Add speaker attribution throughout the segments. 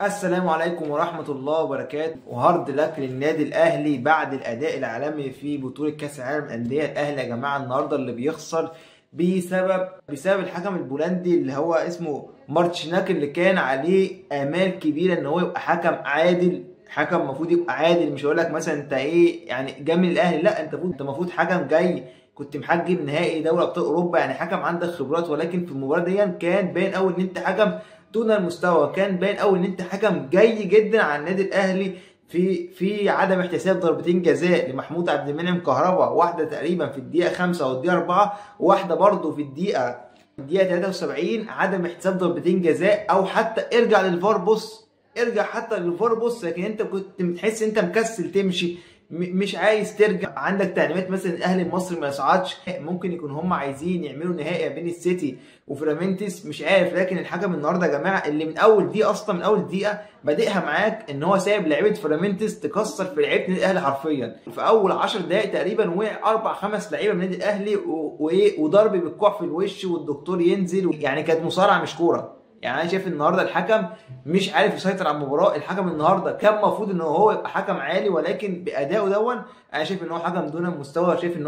Speaker 1: السلام عليكم ورحمة الله وبركاته، و hard luck للنادي الأهلي بعد الأداء العالمي في بطولة كأس العالم للأندية. الأهلي يا جماعة النهاردة اللي بيخسر بسبب الحكم البولندي اللي هو اسمه مارتشيناك، اللي كان عليه آمال كبيرة إن هو يبقى حكم عادل، حكم المفروض يبقى عادل، مش هقول لك مثلا أنت إيه يعني جاي من الأهلي، لا أنت المفروض حكم جاي كنت محجم نهائي دوري ابطال اوروبا، يعني حكم عندك خبرات، ولكن في المباراة دي كان باين قوي ان انت حكم دون المستوى، كان باين قوي ان انت حكم جاي جدا على النادي الاهلي في عدم احتساب ضربتين جزاء لمحمود عبد المنعم كهربا، واحدة تقريبا في الدقيقة 5 والدقيقة 4، وواحدة برده في الدقيقة 73، عدم احتساب ضربتين جزاء، او حتى ارجع للفار بص، ارجع حتى للفار بص، لكن انت كنت بتحس انت مكسل تمشي، مش عايز ترجع، عندك تعليمات مثلا الاهلي المصري ما يصعدش، ممكن يكون هم عايزين يعملوا نهائي بين السيتي وفلامنتس، مش عارف. لكن الحكم النهارده يا جماعة اللي من اول دقيقة اصلا، من اول دقيقة بادئها معاك ان هو سايب لعيبة فلامنتس تكسر في لعيبة النادي الاهلي حرفيا، في اول 10 دقائق تقريبا وقع 4 5 لعيبة من النادي الاهلي وايه وضرب بالكوع في الوش والدكتور ينزل، يعني كانت مصارعه مش كورة. يعني انا شايف النهارده الحكم مش عارف يسيطر على المباراة، الحكم النهارده كان المفروض ان هو يبقى حكم عالي، ولكن بادائه دون انا شايف ان هو حكم دون المستوى، شايف ان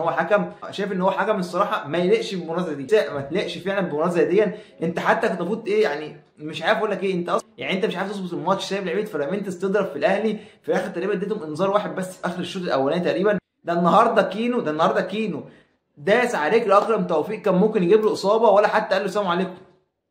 Speaker 1: هو حكم الصراحة ما يليقش بالمناظره دي، ما تليقش فعلا بالمناظره دي. انت حتى كنت المفروض ايه يعني مش عارف اقول لك ايه، انت اصلا يعني انت مش عارف تظبط الماتش، سايب لعيبة فلامنتس تضرب في الاهلي، في الاخر تقريبا اديتهم انذار واحد بس في اخر الشوط الاولاني تقريبا. ده النهارده كينو داس على رجل اكرم توفيق، كان ممكن يجيب له اصابه، ولا حتى قال له سلام عليكم،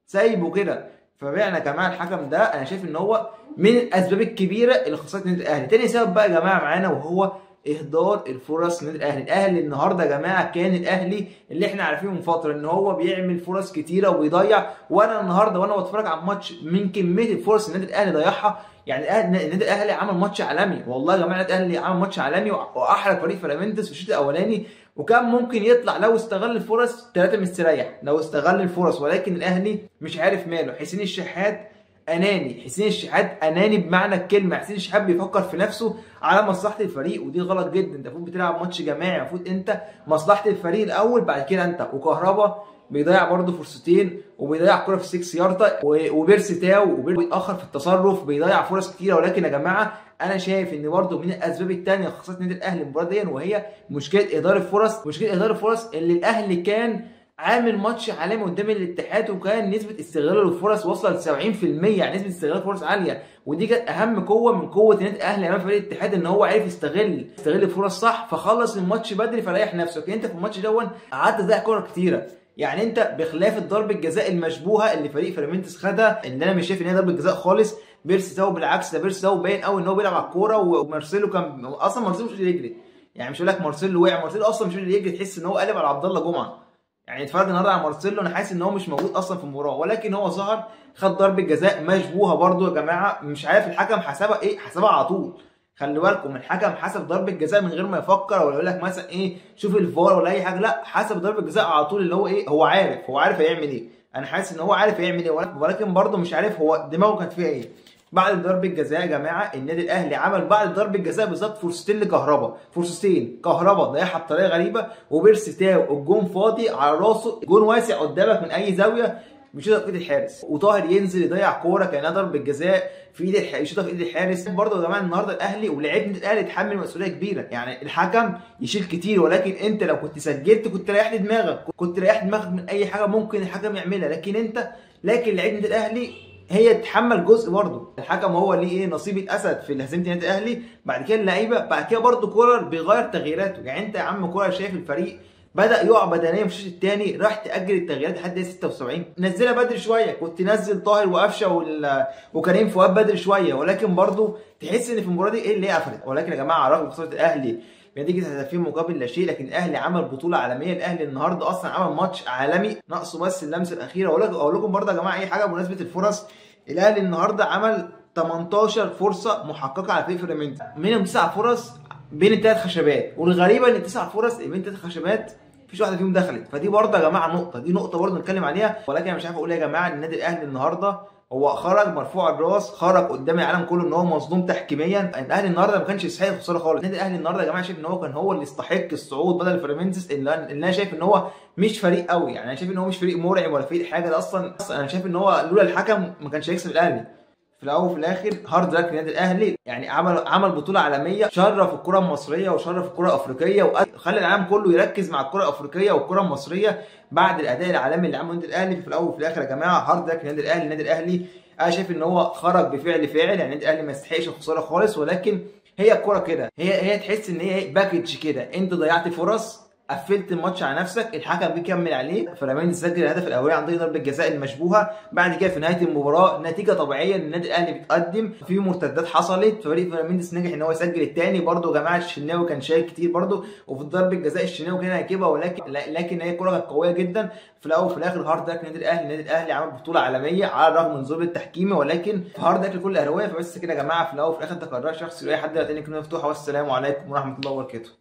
Speaker 1: سايبه كده. فبعنا يا جماعة الحكم ده انا شايف ان هو من الاسباب الكبيرة اللي خسرت النادي الاهلي. تاني سبب بقى يا جماعة معانا وهو اهدار الفرص للنادي الاهلي. الاهلي النهارده يا جماعة كان الاهلي اللي احنا عارفينه من فترة ان هو بيعمل فرص كتيرة وبيضيع، وانا النهارده وانا بتفرج على الماتش من كمية الفرص النادي الاهلي ضيعها، يعني النادي الاهلي عمل ماتش عالمي، والله يا جماعة النادي الاهلي عمل ماتش عالمي واحرق فريق فلامنتس في الشوط الاولاني، وكان ممكن يطلع لو استغل الفرص 3 مستريح لو استغل الفرص، ولكن الاهلي مش عارف ماله. حسين الشحات اناني، حسين الشحات اناني بمعنى الكلمة، حسين الشحات بيفكر في نفسه على مصلحة الفريق، ودي غلط جدا. انت المفروض بتلعب ماتش جماعي، المفروض انت مصلحة الفريق الاول بعد كده انت. وكهربا بيضيع برده فرصتين، وبيضيع كرة في 6 ياردة، وبيرسي تاو وبيتاخر في التصرف، بيضيع فرص كتيرة. ولكن يا جماعة انا شايف ان برده من الاسباب الثانية خسارة النادي الاهلي المباراة دي وهي مشكلة ادارة الفرص، مشكلة ادارة الفرص اللي الاهلي كان عامل ماتش عالمي قدام الاتحاد، وكان نسبه استغلاله للفرص وصلت ل 70%، يعني نسبه استغلال الفرص عالية، ودي كانت اهم قوة من قوة النادي الاهلي امام فريق الاتحاد، ان هو عرف يستغل الفرص صح، فخلص الماتش بدري فريح نفسه. لكن انت في الماتش دون قعدت تضيع كور كتيرة، يعني انت بخلاف الضربة الجزاء المشبوهة اللي فريق فلامنتس خدها، اللي انا مش شايف ان هي ضربه جزاء خالص، بيرسي تاو بالعكس، ده بيرسي تاو باين قوي ان هو بيلعب على الكورة، ومارسيلو كان اصلا مارسيلو مش قادر يجري، يعني مش هقول لك مارسيلو وقع، مارسيلو اصلا مش قادر يجري، تحس ان هو قلب على عبد الله جمعه. يعني اتفرج النهارده على مارسيلو انا حاسس ان هو مش موجود اصلا في المباراة، ولكن هو ظهر خد ضربه جزاء مشبوهة برده يا جماعة، مش عارف الحكم حسبها ايه، حسبها على طول. خلي بالكم الحكم حسب ضربه جزاء من غير ما يفكر ولا يقول لك مثلا ايه شوف الفار ولا اي حاجة، لا حسب ضربه جزاء على طول، اللي هو ايه هو عارف هيعمل ايه، انا حاسس ان هو عارف هيعمل ايه، ولكن برده مش عارف هو دماغه كانت فيها ايه. بعد ضربه جزاء يا جماعة النادي الاهلي عمل بعد ضربه جزاء بالظبط فرصتين لكهربا، فرصتين كهربا ضيعها بطريقة غريبة، وبيرسي تاو الجون فاضي على راسه، جون واسع قدامك من اي زاوية بيشوطها في ايد الحارس، وطاهر ينزل يضيع كورة كانها ضربه جزاء في ايد يشوطها في ايد الحارس. برضه يا جماعة النهارده الاهلي ولاعيبه الاهلي يتحمل مسؤولية كبيرة، يعني الحكم يشيل كتير، ولكن انت لو كنت سجلت كنت ريحت دماغك، كنت ريحت دماغك من اي حاجة ممكن الحكم يعملها، لكن لعيبة الاهلي هي تتحمل جزء برضه، الحكم هو ليه ايه نصيب الاسد في هزيمة النادي الاهلي. بعد كده اللعيبة، بعد كده برضه كولر بيغير تغييراته، يعني انت يا عم كولر شايف الفريق بدأ يقع بدنيا في الشوط الثاني، راح تأجل التغييرات لحد 76، نزلها بدري شوية، كنت نزل طاهر وقفشه وكريم فؤاد بدري شوية، ولكن برضه تحس ان في المباراة دي ايه اللي هي قفلت. ولكن يا جماعة رغم خسارة الاهلي بنتيجة هدفين مقابل لا شيء، لكن الاهلي عمل بطوله عالمية، الاهلي النهارده اصلا عمل ماتش عالمي، ناقصه بس اللمسة الاخيرة. اقول لكم برضه يا جماعة اي حاجة بمناسبة الفرص، الاهلي النهارده عمل 18 فرصة محققة على فريق فلامنتس، منهم 9 فرص بين الثلاث خشبات، والغريبة ان التسع فرص بين الثلاث خشبات مفيش واحدة فيهم دخلت، فدي برضه يا جماعة نقطة، دي نقطة برضه نتكلم عليها. ولكن انا مش عارف اقول ايه يا جماعة، النادي الاهلي النهارده هو خرج مرفوع الراس، خرج قدام العالم كله ان هو مظلوم تحكيميا. الاهلي النهارده ما كانش يستحق الخسارة خالص. النادي الاهلي النهارده يا جماعة شايف ان هو كان هو اللي يستحق الصعود بدل فلامنتس، اللي انا شايف ان هو مش فريق قوي، يعني انا شايف ان هو مش فريق مرعب ولا فريق حاجة، ده اصلا انا شايف ان هو لولا الحكم ما كانش هيكسب الاهلي. في الاول وفي الاخر hard luck للنادي الاهلي، يعني عمل بطوله عالمية، شرف الكره المصرية وشرف الكره الافريقية، وخلى العالم كله يركز مع الكره الافريقية والكره المصرية بعد الاداء العالمي اللي عمله النادي الاهلي. في الاول وفي الاخر يا جماعة hard luck للنادي الاهلي. النادي الاهلي انا شايف ان هو خرج بفعل فاعل، يعني النادي الاهلي ما يستحقش الخسارة خالص، ولكن هي الكورة كده، هي تحس ان هي package كده، انت ضيعت فرص، قفلت الماتش على نفسك، الحكم بيكمل عليه، فلامينز سجل الهدف الاولاني عن طريق ضربه الجزاء المشبوهة. بعد كده في نهاية المباراة نتيجة طبيعية ان النادي الاهلي بيتقدم، في مرتدات حصلت، فريق فلامينز نجح ان هو يسجل الثاني. برده يا جماعة الشناوي كان شايل كتير برده، وفي ضربه جزاء الشناوي كان هيجيبها، ولكن لكن هي كره كانت قوية جدا. في الاول وفي الاخر hard luck النادي الاهلي. النادي الاهلي عمل بطوله عالمية على الرغم من ظلم التحكيمي، ولكن hard luck لكل الاهلاوية. فبس كده يا جماعة، في الاول وفي الاخر ده قرار شخصي، لاي حد تاني يكون مفتوحة، والسلام عليكم ورحمة الله وبركاته.